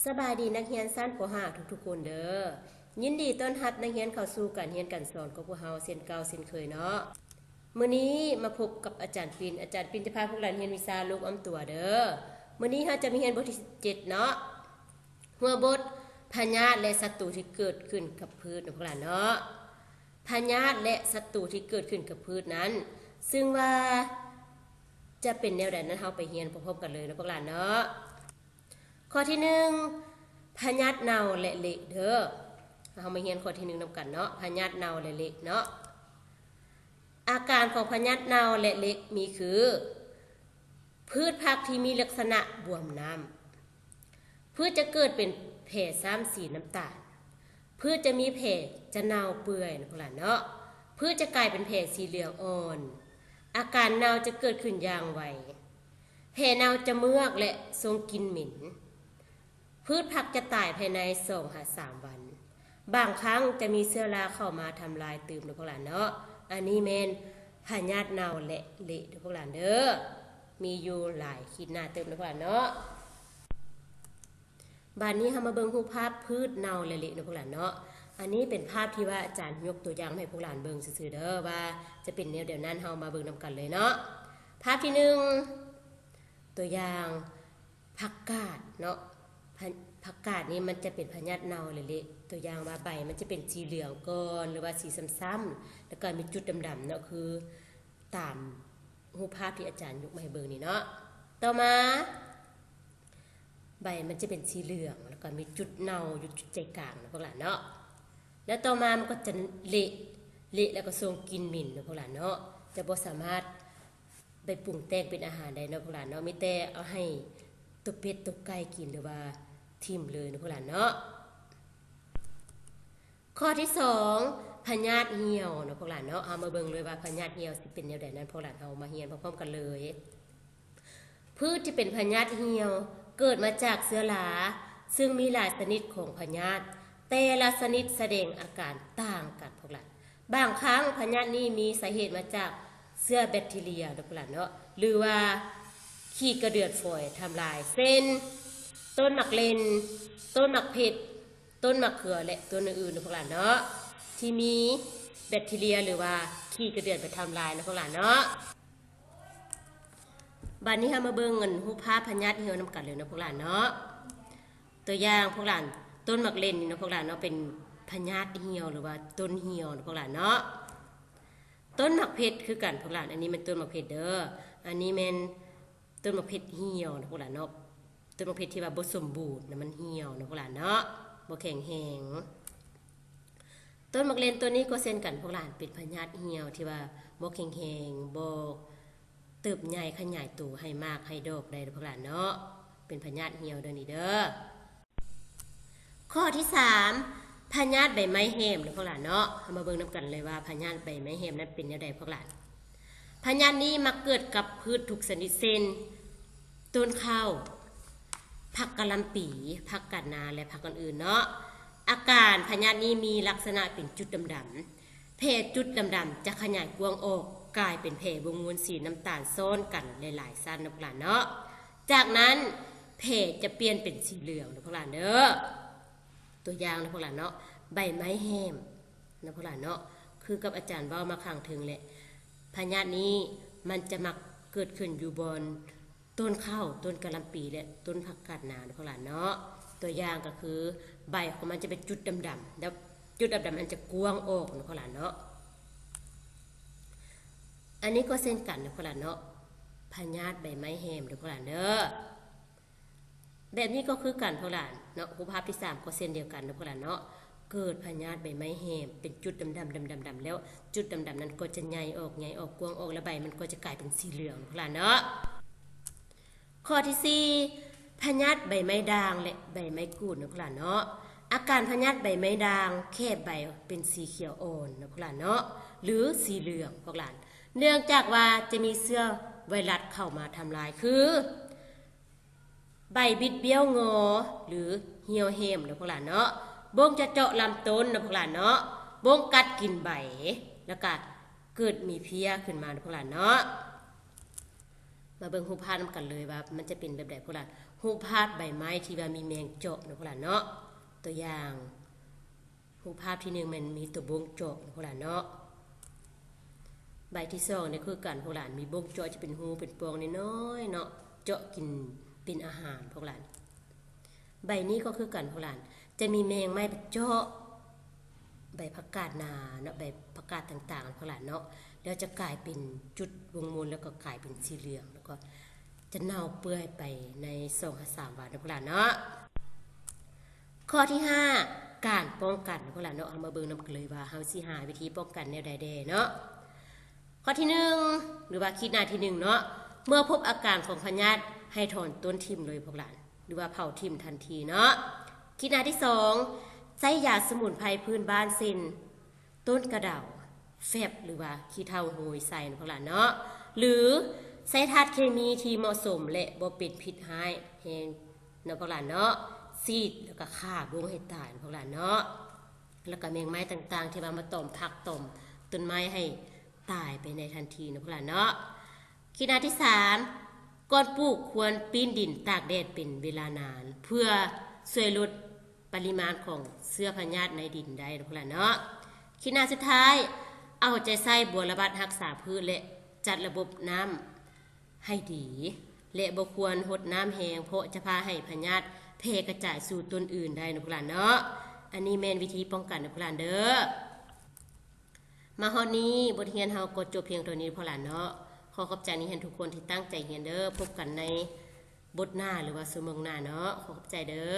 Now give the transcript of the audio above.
ສະບາຍດີນັກຮຽນຊັ້ນ ປໍຫ້າ ທຸກໆຄົນເດີ. ຍິນດີຕ້ອນຮັບນັກຮຽນເຂົ້າສູ່ການຮຽນການສອນຂອງພວກເຮົາເຊັ່ນເກົ່າເຊັ່ນເຄີຍເນາະ. ມື້ນີ້ມາພົບກັບອາຈານປິນ. ອາຈານປິນຈະພາພວກຫຼານຮຽນວິຊາໂລກອ້ອມຕົວເດີ. ມື້ນີ້ເຮົາຈະມາຮຽນບົດທີສິບເຈັດເນາະ. ຫົວບົດ ພະຍາດ ແລະ ສັດຕູທີ່ເກີດຂຶ້ນກັບພືດເນາະພວກຫຼານເນາະ. ພະຍາດ ແລະ ສັດຕູທີ່ເກີດຂຶ້ນກັບພືດນັ້ນ ຊຶ່ງວ່າຈະເປັນແນວໃດນັ້ນ ເຮົາໄປຮຽນພ້ອມໆກັນເລີຍເນາະພວກຫຼານເນາະ. ຂໍ້ທີໜຶ່ງ ພະຍາດເນົ່າ ແລະ ເລະເດີ. ເຮົາມາຮຽນຂໍ້ທີໜຶ່ງນຳກັນເນາະ ພະຍາດເນົ່າ ແລະ ເລະເນາະ. ອາການຂອງພະຍາດເນົ່າ ແລະ ເລະມີຄື ພືດຜັກທີ່ມີລັກສະນະບວມນ້ຳ. ພືດຈະເກີດເປັນແຜຊ້ຳສີນ້ຳຕານ. ພືດຈະມີແຜ ຈະເນົ່າເປື່ອຍນະພວກຫຼານເນາະ. ພືດຈະກາຍເປັນແຜສີເຫຼືອງອ່ອນ. ອາການເນົ່າຈະເກີດຂຶ້ນຢ່າງໄວ. ແຜເນົ່າຈະເມືອກ ແລະ ສົ່ງກິ່ນເໝັນ. ພືດຜັກຈະຕາຍພາຍໃນສອງຫາສາມວັນ. ບາງຄັ້ງຈະມີເຊື້ອລາເຂົ້າມາທຳລາຍຕື່ມເດີພວກຫຼານເນາະ. ອັນນີ້ແມ່ນພະຍາດເນົ່າ ແລະ ເລະເດີພວກຫຼານເດີ. ມີຢູ່ຫຼາຍຂີດໜ້າຕື່ມເດີພວກຫຼານເນາະ. ບາດນີ້ເຮົາມາເບິ່ງຮູບພາບພືດເນົ່າ ແລະ ເລະເນາະພວກຫຼານເນາະ. ອັນນີ້ເປັນພາບທີ່ວ່າອາຈານຍົກຕົວຢ່າງມາໃຫ້ພວກຫຼານເບິ່ງຊື່ໆເດີ ວ່າຈະເປັນແນວໃດນັ້ນ ເຮົາມາເບິ່ງນຳກັນເລີຍເນາະ. ພາບທີໜຶ່ງ ຕົວຢ່າງ ຜັກກາດເນາະ. ພະ ຜັກກາດນີ້ມັນຈະເປັນພະຍາດເນົ່າ ແລະ ເລະ. ຕົວຢ່າງວ່າໃບມັນຈະເປັນສີເຫຼືອງກ່ອນ ຫຼືວ່າສີຊ້ຳໆ ແລ້ວກໍມີຈຸດດຳໆເນາະ ຄືຕາມຮູບພາບທີ່ອາຈານຍົກມາໃຫ້ເບິ່ງນີ້ເນາະ. ຕໍ່ມາ ໃບມັນຈະເປັນສີເຫຼືອງ ແລ້ວກໍມີຈຸດເນົ່າຢູ່ຈຸດໃຈກາງເນາະພວກຫຼານເນາະ. ແລ້ວຕໍ່ມາມັນກໍຈະເລະ ເລະແລ້ວກໍສົ່ງກິ່ນເໝັນເນາະພວກຫຼານເນາະ. ຈະບໍ່ສາມາດໄປປຸງແຕ່ງເປັນອາຫານໄດ້ເນາະພວກຫຼານເນາະ. ມີແຕ່ເອົາໃຫ້ຕົວເປັດຕົວໄກ່ກິນ ຫຼືວ່າຖິ້ມເລີຍເນາະພວກຫຼານເນາະ. ຂໍ້ທີສອງ ພະຍາດຫ່ຽວເນາະພວກຫຼານເນາະ. ເຮົາມາເບິ່ງເລີຍວ່າພະຍາດຫ່ຽວຊິເປັນແນວໃດນັ້ນ ພວກຫຼານເຮົາມາຮຽນພ້ອມໆກັນເລີຍ. ພືດທີ່ເປັນພະຍາດຫ່ຽວເກີດມາຈາກເຊື້ອລາ ຊຶ່ງມີຫຼາຍຊະນິດຂອງພະຍາດ, ແຕ່ລະຊະນິດສະແດງອາການຕ່າງກັນພວກຫຼານ. ບາງຄັ້ງພະຍາດນີ້ມີສາເຫດມາຈາກເຊື້ອແບັກທີເຣຍເນາະພວກຫຼານເນາະ ຫຼືວ່າຂີ້ກະເດືອນຝອຍທຳລາຍ ເຊັ່ນ ຕົ້ນໝາກເລັ່ນ, ຕົ້ນໝາກເຜັດ, ຕົ້ນໝາກເຂືອ ແລະ ຕົ້ນອື່ນໆເນາະພວກຫຼານເນາະ ທີ່ມີແບັກທີເຣຍ ຫຼືວ່າຂີ້ກະເດືອນໄປທຳລາຍເນາະພວກຫຼານເນາະ. ບາດນີ້ເຮົາມາເບິ່ງອັນຮູບພາບພະຍາດຫ່ຽວນຳກັນເລີຍເນາະພວກຫຼານເນາະ. ຕົວຢ່າງພວກຫຼານ ຕົ້ນໝາກເລັ່ນນີ້ເນາະພວກຫຼານເນາະ ເປັນພະຍາດຫ່ຽວ ຫຼືວ່າຕົ້ນຫ່ຽວເນາະພວກຫຼານເນາະ. ຕົ້ນໝາກເຜັດຄືກັນພວກຫຼານ ອັນນີ້ແມ່ນຕົ້ນໝາກເຜັດເດີ. ອັນນີ້ແມ່ນຕົ້ນໝາກເຜັດຫ່ຽວເນາະພວກຫຼານເນາະ. ຕົ້ນໝາກເຜັດທີ່ວ່າບໍ່ສົມບູນນະ ມັນຫ່ຽວເນາະພວກຫຼານເນາະ ບໍ່ແຂງແຮງ. ຕົ້ນໝາກເລັ່ນຕົ້ນນີ້ກໍເຊັ່ນກັນພວກຫຼານ ເປັນພະຍາດຫ່ຽວທີ່ວ່າບໍ່ແຂງແຮງ ບໍ່ເຕີບໃຫຍ່ຂະຫຍາຍໂຕໃຫ້ໝາກໃຫ້ດອກໄດ້ເດີພວກຫຼານເນາະ. ເປັນພະຍາດຫ່ຽວເດີນີ້ເດີ. ຂໍ້ທີສາມ ພະຍາດໃບໄມ້ແຫ້ມເດີພວກຫຼານເນາະ. ເຮົາມາເບິ່ງນຳກັນເລີຍວ່າພະຍາດໃບໄມ້ແຫ້ມນັ້ນເປັນແນວໃດພວກຫຼານ. ພະຍາດນີ້ມັກເກີດກັບພືດທຸກຊະນິດເຊັ່ນ ຕົ້ນເຂົ້າ, ຜັກກະຫຼ່ຳປີ, ຜັກກາດນາ ແລະ ຜັກອື່ນໆເນາະ. ອາການພະຍາດນີ້ມີລັກສະນະເປັນຈຸດດຳໆ. ແຜຈຸດດຳໆຈະຂະຫຍາຍກວ້າງອອກ ກາຍເປັນແຜວົງວົນສີນ້ຳຕານຊ້ອນກັນຫຼາຍໆຊັ້ນເນາະພວກຫຼານເນາະ. ຈາກນັ້ນແຜຈະປ່ຽນເປັນສີເຫຼືອງເນາະພວກຫຼານເດີ. ຕົວຢ່າງເນາະພວກຫຼານເນາະ ໃບໄມ້ແຫ້ມເນາະພວກຫຼານເນາະ ຄືກັບອາຈານເວົ້າມາຂ້າງເທິງແຫຼະ. ພະຍາດນີ້ມັນຈະມັກເກີດຂຶ້ນຢູ່ບ່ອນ ຕົ້ນເຂົ້າ, ຕົ້ນກະຫຼ່ຳປີ ແລະ ຕົ້ນຜັກກາດນາເນາະພວກຫຼານເນາະ. ຕົວຢ່າງກໍຄືໃບຂອງມັນຈະເປັນຈຸດດຳໆ ແລ້ວຈຸດດຳໆນັ້ນຈະກວ້າງອອກເນາະພວກຫຼານເນາະ. ອັນນີ້ກໍເຊັ່ນກັນເນາະພວກຫຼານເນາະ ພະຍາດໃບໄມ້ແຫ້ມເດີພວກຫຼານເດີ. ແບບນີ້ກໍຄືກັນພວກຫຼານເນາະ. ຮູບພາບທີສາມກໍເຊັ່ນດຽວກັນເນາະພວກຫຼານເນາະ. ເກີດພະຍາດໃບໄມ້ແຫ້ມເປັນຈຸດດຳໆ ດຳໆ ດຳໆ ແລ້ວຈຸດດຳໆນັ້ນກໍຈະໃຫຍ່ອອກ ໃຫຍ່ອອກ ກວ້າງອອກ ແລ້ວໃບມັນກໍຈະກາຍເປັນສີເຫຼືອງພວກຫຼານເນາະ. ຂໍ້ທີສີ່ ພະຍາດໃບໄມ້ດ່າງ ແລະ ໃບໄມ້ກູດເນາະພວກຫຼານເນາະ. ອາການພະຍາດໃບໄມ້ດ່າງ ແຄບໃບເປັນສີຂຽວອ່ອນເນາະພວກຫຼານເນາະ ຫຼື ສີເຫຼືອງພວກຫຼານ ເນື່ອງຈາກວ່າຈະມີເຊື້ອໄວຣັສເຂົ້າມາທຳລາຍ ຄື ໃບບິດບ້ຽວງໍ ຫຼື ຫ່ຽວແຫ້ມເນາະພວກຫຼານເນາະ. ບົ້ງຈະເຈາະລຳຕົ້ນເນາະພວກຫຼານເນາະ. ບົ້ງກັດກິນໃບ ແລ້ວກະເກີດມີເພຍຂຶ້ນມາເນາະພວກຫຼານເນາະ. ມ ມາເບິ່ງຮູບພາບນຳກັນເລີຍວ່າມັນຈະເປັນແບບໃດພວກຫຼານ. ຮູບພາບໃບໄມ້ທີ່ວ່າມີແມງເຈາະເນາະພວກຫຼານເນາະ. ຕົວຢ່າງ ຮູບພາບທີໜຶ່ງແມ່ນມີຕົວບົ້ງເຈາະເນາະພວກຫຼານເນາະ. ໃບທີສອງນີ້ຄືກັນພວກຫຼານ ມີບົ້ງເຈາະຈະເປັນຮູເປັນປ່ອງນ້ອຍໆເນາະ ເຈາະກິນເປັນອາຫານພວກຫຼານ. ໃບນີ້ກໍຄືກັນພວກຫຼານ ຈະມີແມງໄມ້ໄປເຈາະໃບຜັກກາດນາເນາະ ໃບຜັກກາດຕ່າງໆພວກຫຼານເນາະ ແລ້ວຈະກາຍເປັນຈຸດວົງມົນ ແລ້ວກໍກາຍເປັນສີເຫຼືອງ ແລ້ວກໍຈະເນົ່າເປື່ອຍໄປໃນສອງຫາສາມວັນເນາະພວກຫຼານເນາະ. ຂໍ້ທີຫ້າ ການປ້ອງກັນພວກຫຼານເນາະ. ເຮົາມາເບິ່ງນຳກັນເລີຍວ່າເຮົາຊິຫາວິທີປ້ອງກັນແນວໃດແດ່ເນາະ. ຂໍ້ທີໜຶ່ງ ຫຼືວ່າຂີດໜ້າທີໜຶ່ງເນາະ ເມື່ອພົບອາການຂອງພະຍາດ ໃຫ້ຖອນຕົ້ນຖິ້ມເລີຍພວກຫຼານ ຫຼືວ່າເຜົາຖິ້ມທັນທີເນາະ. ຂີດໜ້າທີສອງ ໃຊ້ຢາສະໝຸນໄພພື້ນບ້ານເຊັ່ນ ຕົ້ນກະເດົາ, ແຟບ ຫຼືວ່າຂີ້ເຖົ້າໂຮຍໃສ່ເນາະພວກຫຼານເນາະ ຫຼືໃຊ້ທາດເຄມີທີ່ເໝາະສົມ ແລະ ບໍ່ເປັນພິດຮ້າຍແຮງເນາະພວກຫຼານເນາະ ສີດ ແລ້ວກໍຂ້າບົ້ງໃຫ້ຕາຍເນາະພວກຫຼານເນາະ. ແລ້ວກໍແມງໄມ້ຕ່າງໆທີ່ວ່າມາຕອມຜັກຕອມຕົ້ນໄມ້ໃຫ້ຕາຍໄປໃນທັນທີເນາະພວກຫຼານເນາະ. ຂີດໜ້າທີສາມ ກ່ອນປູກຄວນປີ້ນດິນຕາກແດດເປັນເວລານານ ເພື່ອຊ່ວຍລົດປະລິມານຂອງເຊື້ອພະຍາດໃນດິນໄດ້ເນາະພວກຫຼານເນາະ. ຂີດໜ້າສຸດທ້າຍ ເອົາໃຈໃສ່ບົວລະບັດຮັກສາພືດ ແລະ ຈັດລະບົບນ້ຳໃຫ້ດີ ແລະ ບໍ່ຄວນຫົດນ້ຳແຮງ ເພາະຈະພາໃຫ້ພະຍາດແຜ່ກະຈາຍສູ່ຕົ້ນອື່ນໄດ້ເນາະພວກຫຼານເນາະ. ອັນນີ້ແມ່ນວິທີປ້ອງກັນເນາະພວກຫຼານເດີ. ມາຮອດນີ້ ບົດຮຽນເຮົາກໍຈົບພຽງເທົ່ານີ້ພວກຫຼານເນາະ. ຂໍຂອບໃຈນັກຮຽນທຸກຄົນທີ່ຕັ້ງໃຈຮຽນເດີ. ພົບກັນໃນບົດໜ້າ ຫຼືວ່າຊົ່ວໂມງໜ້າເນາະ. ຂໍຂອບໃຈເດີ.